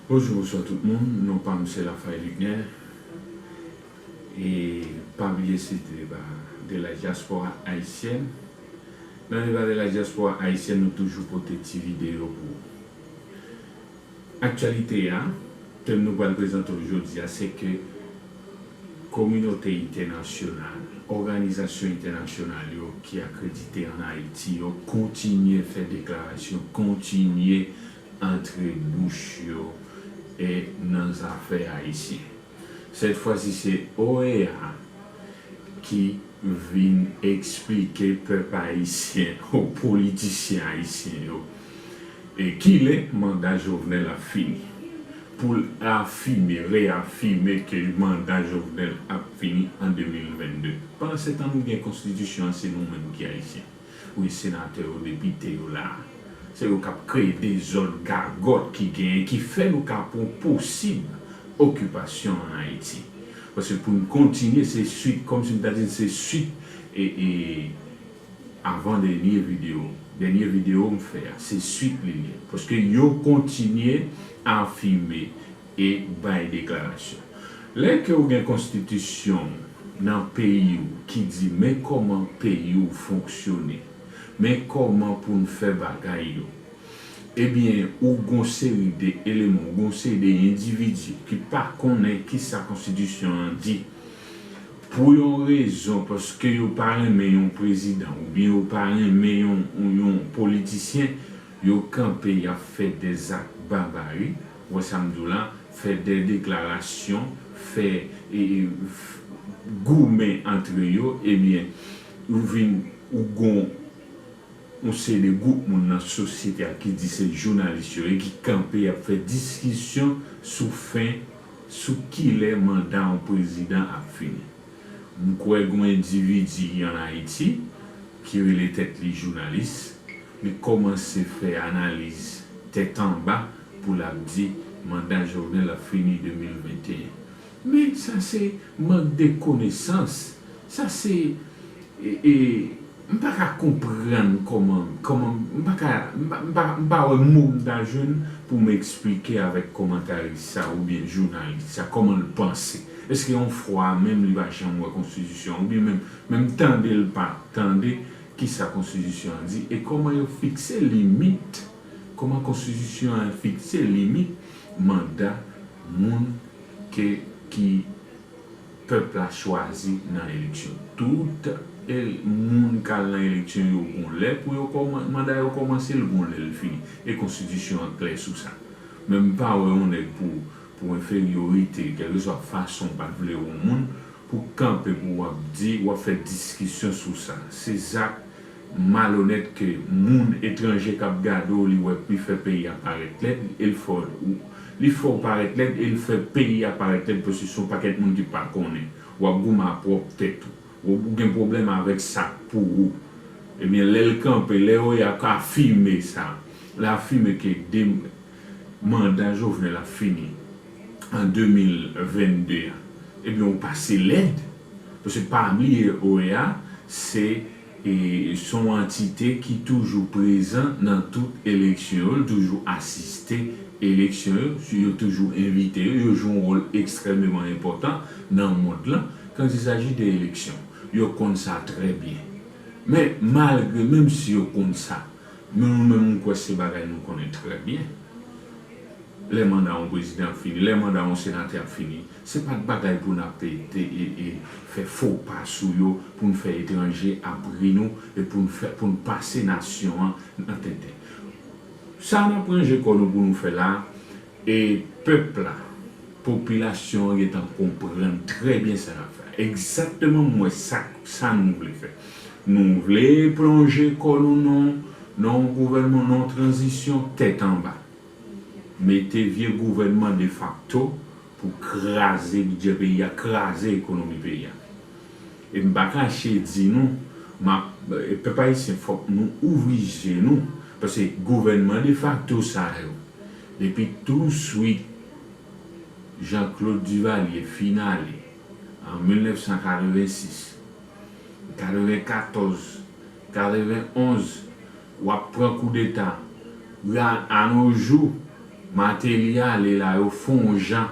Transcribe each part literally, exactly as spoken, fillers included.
Bonjou, bonswa tout moun. Non pa m se Lafay Luckner. E pa bliye se deba de la diaspora haïtienne. Nan deba de la diaspora haïtienne, nou toujou pote ti videyo pou ou. Aktyalite a, tèm nou pral prezante w jodi a, se ke kominote entènasyonal, òganizasyon entènasyonal yo ki akredite ann Ayiti yo kontinye fè deklarasyon, kontinye antre bouch yo e nan zafè ayisyen. Sèt fwa si se O E A ki vin eksplike pèp ayisyen, o politisyen ayisyen yo, e kilè manda Jovenel ap fini. Pou l afime, reyafime ke manda Jovenel ap fini an de mil vennde. Pandan se tan nou gen konstitisyon an, se nou menm ki ayisyen. Wi, senatè yo, depite yo la. Se yo k ap kreye dezòd, gagòt ki genyen, ki fè nou ka pran posib okipasyon ann Ayiti. Paske pou n kontinye, se swit, kòmsi m ta di n se swit, e, e, avan dènye videyo. Dènye videyo m fè a, se swit li ye. Paske yo kontinye afime e bay deklarasyon. Lè ke w gen konstitisyon w nan peyi w ki di men kòman peyi w fonksyone, men kòman pou n fè bagay yo, ebyen, ou gon seri de eleman, ou gon seri de endividi ki pa konnen kisa konstitisyon an di. Pou yon rezon, paske yo pa renmen yon prezidan, oubyen yo pa renmen yon, yon politisyen, yo kanpe, y ap fè dèzak babari, ou wè sa m di w la, fè dè deklarasyon, fè, e, e, f-, goumen antre yo, ebyen, ou vin, ou gon, yon seri de gwoup moun nan sosyete a ki di se jounalis yo ye, ki kanpe, y ap fè diskisyon sou fen, sou kilè manda yon prezidan ap fini. M kwè gon endividi ann Ayiti ki rele tèt li jounalis, li kòmanse fè analiz tèt anba pou l ap di manda Jovenel ap fini de mil venteyen. Men sa se mank de konesans. Sa se, e, e, m pa ka konprann kòman, kòman, m pa ka, m pa, m pa, m pa wè mo m ta jwenn pou m eksplike avèk kòmantaris sa oubyen jounalis sa, kòman l panse. Èske yon fwa menm li pa janm wè konstitisyon an, oubyen menm, menm tande l pa tande kisa konstitisyon an di, e kòman yo fikse limit, kòman konstitisyon an fikse limit manda moun ke, ki pèp la chwazi nan eleksyon. Tout el-, moun k al nan eleksyon yo gon lè pou yo kòman-, manda yo kòmanse, l gon lè l fini. E konstitisyon an klè sou sa. Men m pa wè yon nèg pou, pou enferyorite, kèlkeswa fason w pa t vle wè yon moun, pou kanpe pou w ap di, w ap fè diskisyon sou sa. Se zak malonèt ke moun etranje k ap gade w, li wè, li fè peyi a parèt lèd, e l fè w, li fè w parèt lèd, e l fè peyi a parèt lèd, paske se yon pakèt moun ki pa konnen. W ap goumen a pwòp tèt ou. Ou, ou gen pwoblèm avèk sa k pou ou. Ebyen, lè l kanpe, lè O E A ka afime sa, l afime ke de, manda Jovenel ap fini an de mil vennde a, ebyen, ou pase lèd. Paske pa bliye, O E A, se, e, se yon antite ki toujou prezan nan tout eleksyon yo, l toujou asiste eleksyon yo, yo toujou envite yo, yo jwe yon wòl ekstrèmeman enpòtan nan mond lan, kan il s'agit de eleksyon. Yo konn sa trè byen. Men, malgre, menm si yo konn sa, men nou menm, m kwè se bagay nou konnen trè byen. Lè manda yon prezidan ap fini, lè manda yon senatè ap fini, se pa t bagay pou n ap, e, e, e, fè fo pa sou yo, pou n fè etranje ap ri nou, e pou n fè, pou n pase nasyon an nan tenten. Sa n ap ranje kò nou pou nou fè la, e pèp la, popilasyon an gentan konprann trè byen sa n ap fè. Egzakteman, m wè sa, sa nou vle fè. Nou vle plonje kò nou nan, nan yon gouvènman, nan yon tranzisyon tèt anba. Mete vye gouvènman defakto pou kraze bidjè peyi a, kraze ekonomi peyi a. E m pa kache di nou, m ap, e pèp ayisyen, fòk nou ouvri je nou, paske gouvènman defakto sa yo, depi touswit Jean-Claude Duvalier fin ale an mil nèf san katrevensis, katrevenkatòz, katrevenonz, w ap pran koudeta. A nos jours, Martelly ale la, yo fè yon jan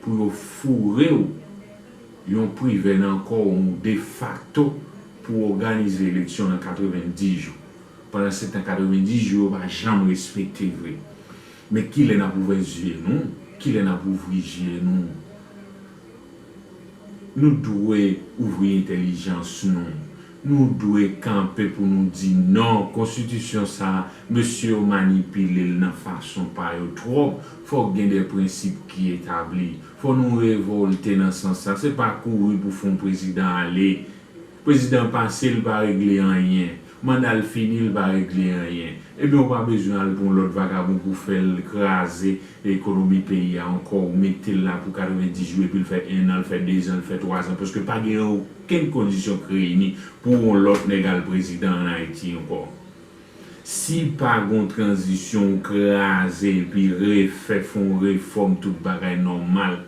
pou yo foure w yon privè nan kò w, yon defakto, pou w òganize eleksyon nan katrevenndis jou. Pandan se tan, katrevenndis jou yo pa janm respekte vre. Men kilè n ap ouvè zye nou? Kilè n ap ouvri zye nou? Nou dwe ouvri entèlijans nou. Nou dwe kanpe pou nou di non, konstitisyon sa a, mesye yo manipile l nan fason pa yo twòp. Fòk gen de prensip ki etabli. Fò nou revòlte nan sans sa. Se pa kouri pou fè yon prezidan ale. Prezidan pase, li pa regle anyen. Manda l fini, li pa regle anyen. Ebyen, ou pa bezwen al pou yon lòt vagabon pou fè l kraze ekonomi peyi a ankò. Ou mete l la pou katrevenndis jou, epi l fè en an, l fè dezan, l fè twazan, paske pa gen okenn kondisyon k reyini pou yon lòt nèg al prezidan ann Ayiti ankò. Si pa gon tranzisyon, ou kraze epi refè, fè yon refòm, tout bagay nòmal.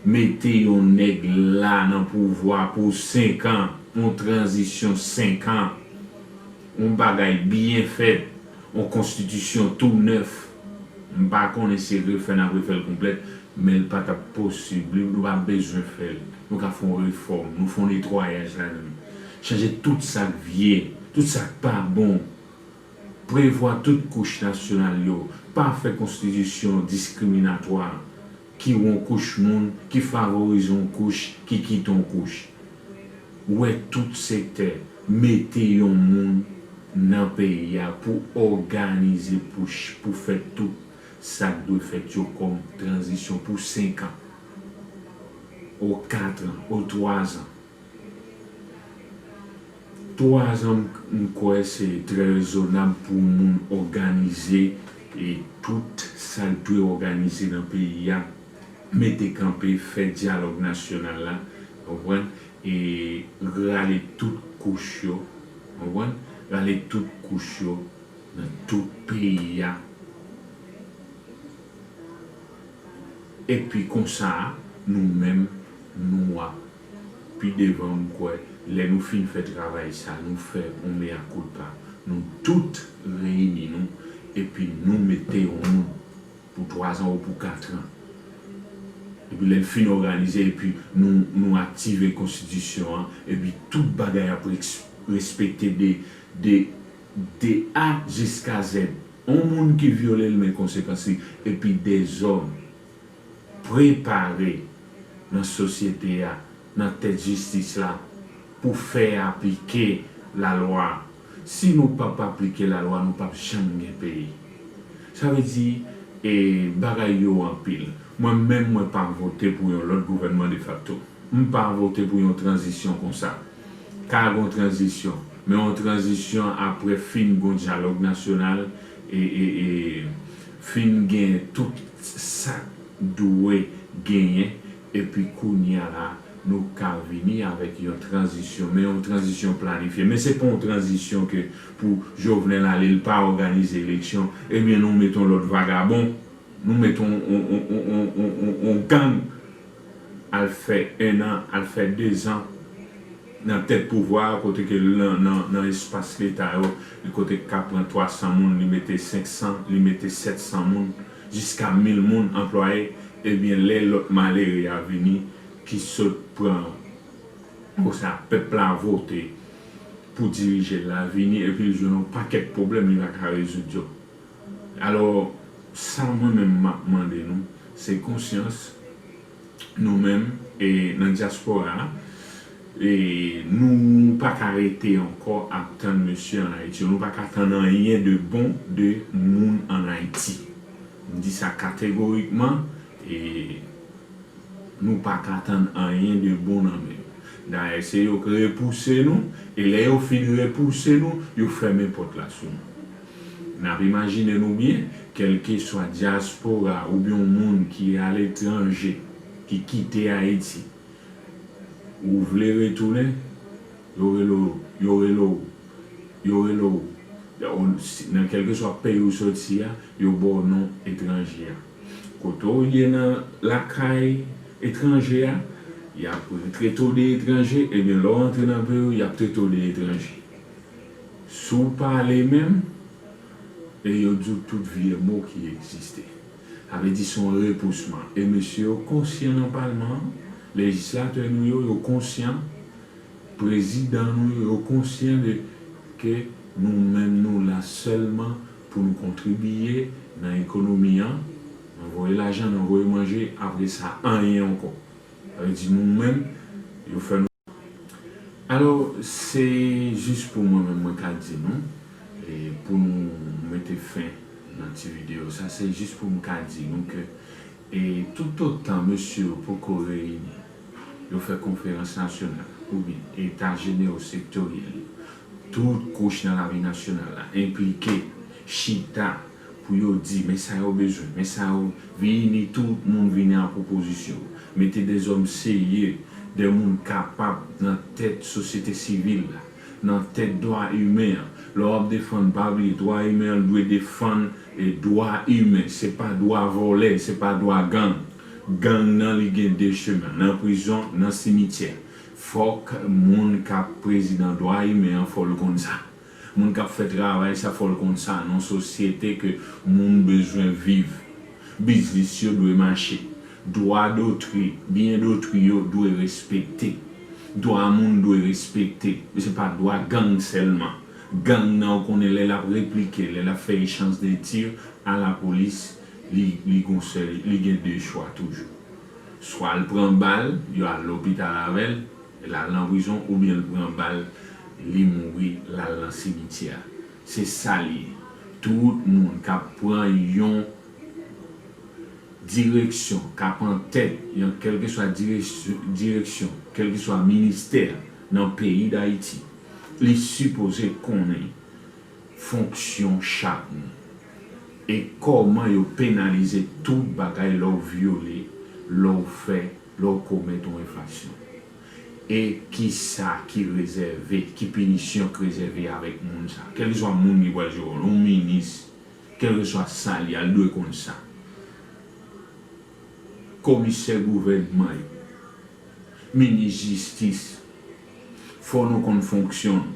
Mete yon nèg la nan pouvwa pou senk an, yon tranzisyon senk an, yon bagay byen fèt, yon konstitisyon tou nèf. M pa konnen si refè n ap refè l konplèt, men l pa t ap posib. Li, nou pa bezwen fè l. Nou ka fè yon refòm, nou fè yon netwayaj ladan l. Chanje tout sa k vye, tout sa k pa bon. Prevwa tout kouch nasyonal yo. Pa fè konstitisyon diskriminatwa, ki yon kouch moun, ki favorize yon kouch, ki kite yon kouch. Wè tout sektè, mete yon moun nan peyi a pou òganize, pou ch-, pou fè tout sa k dwe fèt yo kòm tranzisyon pou senk an, o kat an, o twazan. Twazan, m, m kwè se trè rezonab pou moun òganize e tout sa k dwe òganize nan peyi a, mete kanpe, fè dyalòg nasyonal la, w konprann, e rale tout kouch yo, w konprann, rale tout kouch yo nan tout peyi a. Epi konsa, nou menm, nou ap pi devan, m kwè, lè nou fin fè travay sa, nou fè yon mea culpa, nou tout reyini nou, epi nou mete yon moun pou twazan ou pou katran. Epi lè l fin òganize, epi nou, nou aktive konstitisyon an, epi tout bagay ap res-, respekte de, de, de A jiska Z. Yon moun ki vyole l, men konsekans li. Epi dezòd prepare nan sosyete a, nan tèt jistis la, pou fè aplike lalwa. Si nou p ap aplike lalwa, nou p ap janm gen peyi. Sa vle di, e, bagay yo anpil. Mwen menm, mwen pa vote pou yon lòt gouvènman defakto. M pa vote pou yon tranzisyon konsa. Ka gen yon tranzisyon, men yon tranzisyon apre fin gen yon dyalòg nasyonal, e, e, e fin gen tout sa k dwe genyen, epi kounye a la, nou ka vini avèk yon tranzisyon, men yon tranzisyon planifye. Men se pa yon tranzisyon ke pou Jovenel ale, l pa òganize eleksyon, ebyen nou mete yon lòt vagabon, nou mete yon, yon, yon gang al fè en an, al fè dezan nan tèt pouvwa a, kote ke nan, nan, nan espas leta yo, li kote k ka pran twasan moun, li mete senksan, li mete sètsan moun, jiska mil moun anplwaye, ebyen lè lòt malere a vini, ki sot pran, konsa, pèp la vote pou dirije l la, vini, epi l jwenn yon pakèt pwoblèm li pa ka rezoud yo. Alò, sa mwen menm m ap mande nou, se konsyans nou menm, e nan dyaspora a, e nou pa ka rete ankò ap tann mesye ann Ayiti yo. Nou pa ka tann anyen de bon de moun ann Ayiti. M di sa kategorikman, e nou pa ka tann anyen de bon nan men yo. Dayè, se yo k repouse nou, e lè yo fin repouse nou, yo fèmen pòt la sou nou. N ap imajine nou byen, kèlkeswa dyaspora oubyen yon moun ki aletranje, ki kite Ayiti, ou vle retounen, yo rele w, yo rele w, yo rele w, nan kèlkeswa peyi ou soti a, yo ba w non etranje a. Kote w ye nan lakay etranje a, y ap trete w de etranje, ebyen lè w antre nan peyi w, y ap trete w de etranje. Si w pale menm, e yo di w tout vye mo ki egziste. Sa vle di se yon repousman. E mesye yo konsyan nan palman an, lejislatè nou yo, yo konsyan, prezidan nou yo, yo konsyan de ke nou menm nou la sèlman pou nou kontribiye nan ekonomi an, nan voye lajan, nan voye manje, apre sa, anyen ankò. Sa vle di nou menm, yo fè nou. Alò, se jis pou mwen menm, mwen ka di nou, e pou nou mete fen nan ti videyo sa, se jis pou m ka di nou ke, e toutotan mesye yo poko reyini, yo fè konferans nasyonal, oubyen eta jenewo sektoryèl, tout kouch nan lavi nasyonal la enplike, chita, pou yo di, men sa yo bezwen, men sa yo, vini, tout moun vini ak pwopozisyon. Mete de zòm serye, de moun kapab nan tèt sosyete sivil la, nan tèt dwa imen an. Lè w ap defann, pa bliye, dwa imen an dwe defann, e, dwa imen, se pa dwa vòlè, se pa dwa gang. Gang nan, li gen de chemen, nan prizon, nan simityè. Fòk moun k ap prezidan dwa imen an, fò l konn sa. Moun k ap fè travay sa, fò l konn sa, nan yon sosyete ke moun bezwen viv. Biznis yo dwe mache. Dwa dotri, byen dotri yo dwe respekte. Dwa moun dwe respekte. Se pa dwa gang sèlman. Gang nan, ou konnen, lè l ap replike, lè l ap fè echanj de tir a lapolis, li, li gon sèl, li gen de chwa toujou. Swa l pran bal, yo al lopital avè l, l al nan prizon, oubyen l pran bal, li mouri, l al nan simityè a. Se sa l ye. Tout moun k ap pran yon direksyon, k ap an tèt yon kèlkeswa direksyon, direksyon, kèlkeswa ministè nan peyi Dayiti, li sipoze konnen fonksyon chak moun. E kòman yo penalize tout bagay lè w vyole, lè w fè, lè w komèt yon enfraksyon. E kisa ki rezève, ki pinisyon k rezève avèk moun sa. Kèlkeswa moun ki pral jere w, yon minis, kèlkeswa sa l ye, l dwe konn sa. Komisè gouvènman yo, minis jistis, fò nou konn fonksyon nou.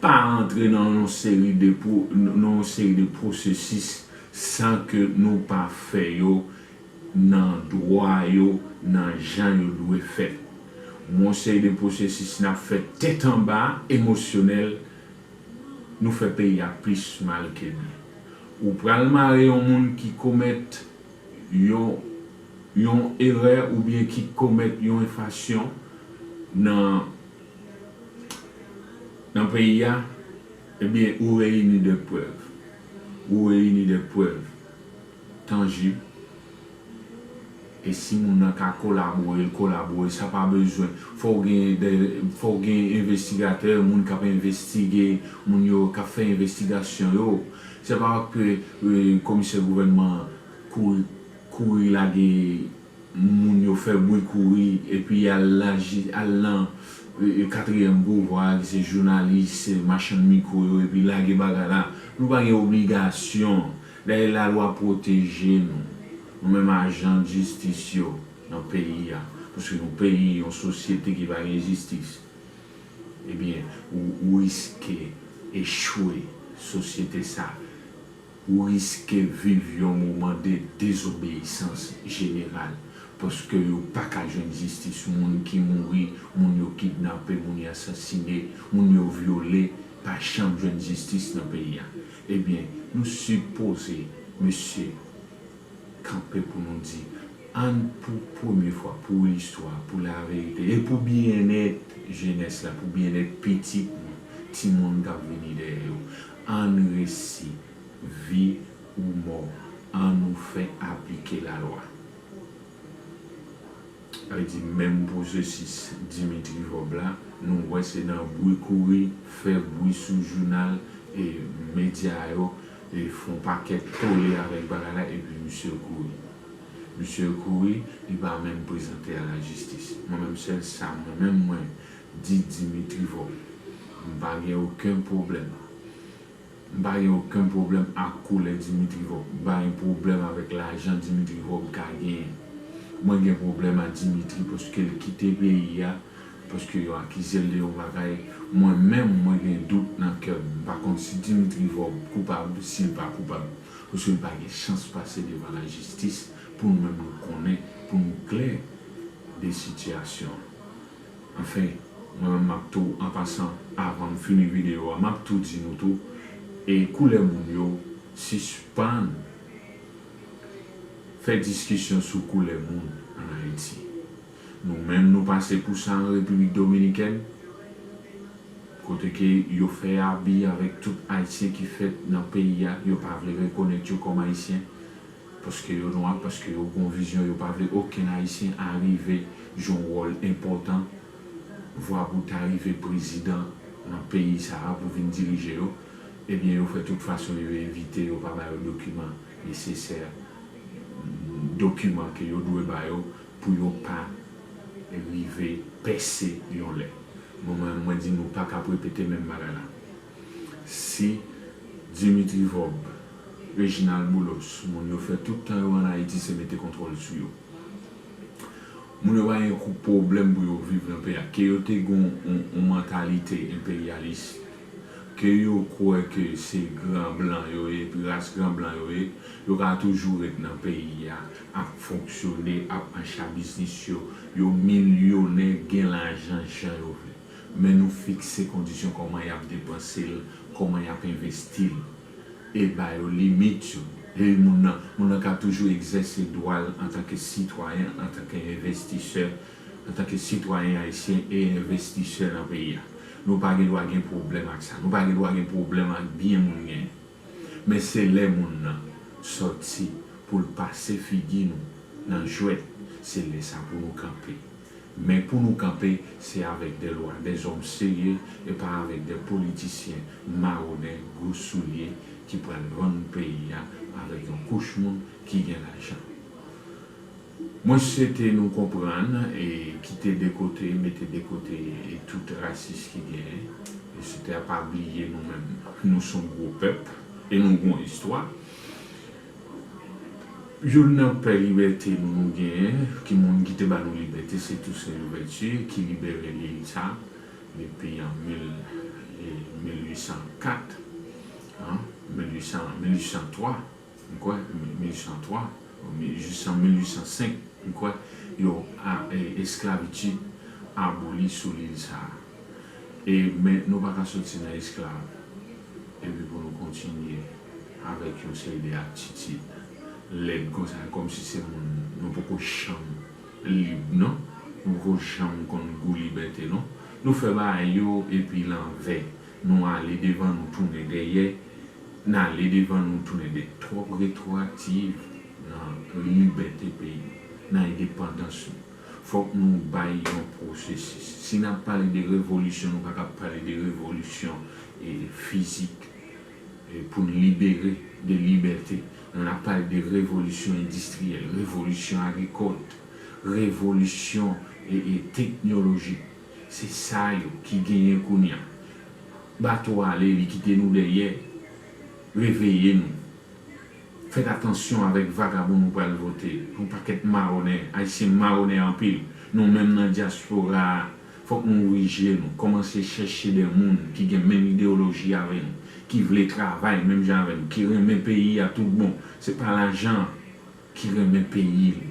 Pa antre nan yon seri de pwo-, nan yon seri de pwosesis san ke nou pa fè yo nan dwa yo, nan jan yo dwe fèt. Yon seri de pwosesis n ap fè tèt anba, emosyonèl, nou fè peyi a plis mal ke byen. Ou pral mare yon moun ki komèt yon, yon erè oubyen ki komèt yon enfraksyon nan, nan peyi a, ebyen, ou reyini de prèv. Ou reyini de prèv tanjib. E si moun nan ka kolabore, l kolabore, sa pa bezwen. Fò w gen de, fò w gen envestigatè, moun k ap envestige, moun yo k ap fè envestigasyon yo. Se pa ke, e, komisè gouvènman an kouri, kouri lage moun yo fè bri kouri, epi al laji-, al nan, e, e, katriyèm pouvwa a, ki se jounalis, se machann mikwo yo, epi lage bagay la. Nou pa gen obligasyon. Dayè, lalwa pwoteje nou. Nou menm ajan jistis yo nan peyi a. Paske yon peyi, yon sosyete ki pa gen jistis, ebyen, ou, ou riske echwe sosyete sa. Ou riske viv yon moman de dezobeyisans jeneral, paske yo pa ka jwenn jistis. Moun ki mouri, moun yo kidnape, moun yo asasine, moun yo vyole, pa janm jwenn jistis nan peyi a. Ebyen, nou sipoze, mesye, kanpe pou nou di, ann pou premye fwa, pou listwa, pou laverite, e pou byennèt jenès la, pou byennèt pitit nou, timoun k ap vini dèyè yo, ann resi, vi ou mò, ann nou fè aplike lalwa. Sa vle di menm pwosesis Dimitri Vorbe la, nou wè se nan bri kouri, fè bri sou jounal, e medya yo, e fè yon pakèt tole avèk bagay la, epi misye kouri. Misye kouri, li pa menm prezante a lajistis. Mwen menm, sèl sa mwen menm mwen di Dimitri Vorbe, m pa gen okenn pwoblèm. M pa gen okenn pwoblèm ak koulè Dimitri Vorbe. M pa gen pwoblèm avèk lajan Dimitri Vorbe ka genyen. Mwen gen pwoblèm ak Dimitri paske l kite peyi a, paske yo akize l de yon bagay. Mwen menm, mwen gen dout nan kè m. M pa konn si Dimitri Vorbe koupab, si l pa koupab. Paske l pa gen chans pase devan lajistis. pou nou menm nou konnen, pou nou klè de sitiyasyon an. Anfen, mwen menm m ap tou, an pasan, avan m fini videyo a, m ap tou di nou tou, e koulè moun yo, sispann fè diskisyon sou koulè moun ann Ayiti. Nou menm nou pase pou sa an Repiblik Dominikèn, kote ke yo fè abi avèk tout Ayisyen ki fèt nan peyi a, yo pa vle rekonèt yo kòm Ayisyen, paske yo nwa, paske yo gon vizyon, yo pa vle okenn Ayisyen arive jwe yon wòl enpòtan, vwa pou ta rive prezidan nan peyi sa a pou vin dirije yo, ebyen yo fè tout fason yo evite, yo pa ba yo dokiman nesesè, dokiman ke yo dwe ba yo pou yo pa rive pèse yon lè. Mwen, mwen, mwen di nou pa ka ap repete menm bagay la. Si Dimitri Vorbe, Reginald Boulos, moun yo fè tout tan yo ann Ayiti se mete kontwòl sou yo. Moun yo pa gen kou pwoblèm pou yo viv nan peyi a. Ke yo te gen yon, yon, yon mantalite enperyalis, ke yo kwè ke se gran blan yo ye, epi ras gran blan yo ye, yo ka toujou ret nan peyi a, ap fonksyone, ap mache a biznis yo, yo milyonè, gen lajan jan yo vle. Men nou fikse kondisyon kòman y ap depanse l, kòman y ap envesti l, e ba yo limit yo. E moun nan, moun nan ka toujou egzèse dwa l antanke sitwayen, antanke envestisè, antanke sitwayen ayisyen e envestisè nan peyi a. Nou pa gen dwa gen pwoblèm ak sa. Nou pa gen dwa gen pwoblèm ak byen moun genyen. Men se lè moun nan sòti pou l pase figi nou nan jwèt, se lè sa pou nou kanpe. Men pou nou kanpe, se avèk de lwa, de zòm serye, e pa avèk de politisyen mawonè, gwo soulye ki pral vann peyi a avèk yon kouch moun ki gen lajan. Mwen swete nou konprann e kite de kote, mete de kote e tout rasis ki genyen. E swete a pa bliye nou menm. Nou se yon gwo pèp e nou gen yon istwa. Youn nan pè libète nou, nou genyen, ki moun ki te ba nou libète, se Toussaint Louverture, ki libere lil sa depi an mil, e, mil uit san kat, an, mil uit san, mil uit san twa, m kwè, mil uit san twa, jis an mil uit san senk, m kwè, yo a, e, esklavitid aboli sou lil sa a. E, men nou pa ka soti nan esklav epi pou nou kontinye avèk yon seri de atitid lèd konsa, kòmsi se moun nou poko janm lib, non? Nou poko janm konn gou libète, non? Nou fè bagay yo epi lanvè. Nou ale devan, nou tounen dèyè. N ale devan, nou tounen dèyè. Twòp retwoaktiv nan libète peyi nou, nan endepandans nou. Fòk nou bay yon pwosesis. Si n ap pale de revolisyon, nou pa ka ap pale de revolisyon, e, fizik, e, pou n libere de libète. Nou ap pale de revolisyon endistriyèl, revolisyon agrikòl, revolisyon, e, e, teknolojik. Se sa yo ki genyen kounye a. Bato ale, li kite nou dèyè. Reveye nou. Fèt atansyon avèk vagabon nou pral vote. Yon pakèt mawonè, Ayisyen mawonè anpil. Nou menm nan dyaspora a, fòk nou ouvri je nou, kòmanse chèche de moun ki gen menm ideyoloji avè nou, ki vle travay menm jan avè nou, ki renmen peyi a tout bon. Se pa lajan ki renmen peyi l.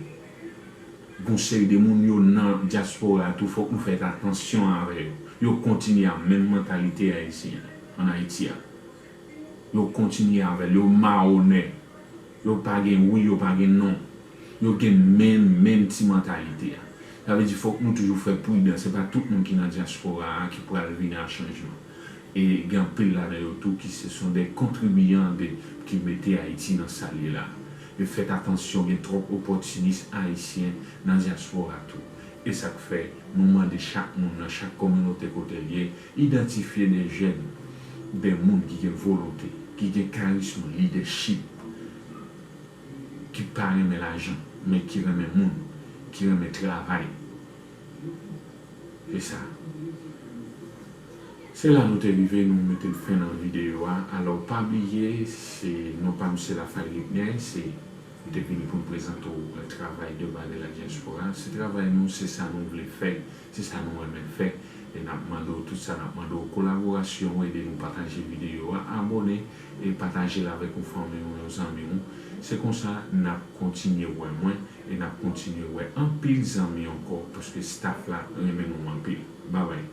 Gon seri de moun yo nan dyaspora a tou, fòk nou fè atansyon avè yo. Yo kontinye a menm mantalite ayisyen an Ayiti a. Yo kontinye avè l, yo mawonè. Yo pa gen wi, yo pa gen non. Yo gen menm, menm ti mantalite a. Sa vle di fòk nou toujou fè pridan. Se pa tout moun ki nan dyaspora a ki pral vin a chanjman. E gen anpil ladan yo tou ki se sont des contribuyants de, ki mete Ayiti nan sa l ye la. E fèt atansyon, gen twòp opòtinis ayisyen nan dyaspora tou. E sa k fè nou mande chak moun nan chak kominote kote l ye, idantifye de jèn, de moun ki gen volonte, ki gen karism, lidèchip, ki pa renmen lajan, men ki renmen moun, ki renmen travay. Se sa. Se la nou te rive, nou mete fen nan videyo a. Alò, pa bliye, se non pa m se Lafay Luckner, se Nou te vini pou n prezante w travay de baz de la diaspora. Se travay nou, se sa nou vle fè, se sa nou renmen fè. E n ap mande w tout sa, n ap mande w kolaborasyon w, ede nou pataje videyo a, abòne e pataje l avèk yon fanmi w, yon zanmi w. Se konsa n ap kontinye wè mwen e n ap kontinye wè anpil zanmi ankò, paske staff la renmen nou anpil. Babay.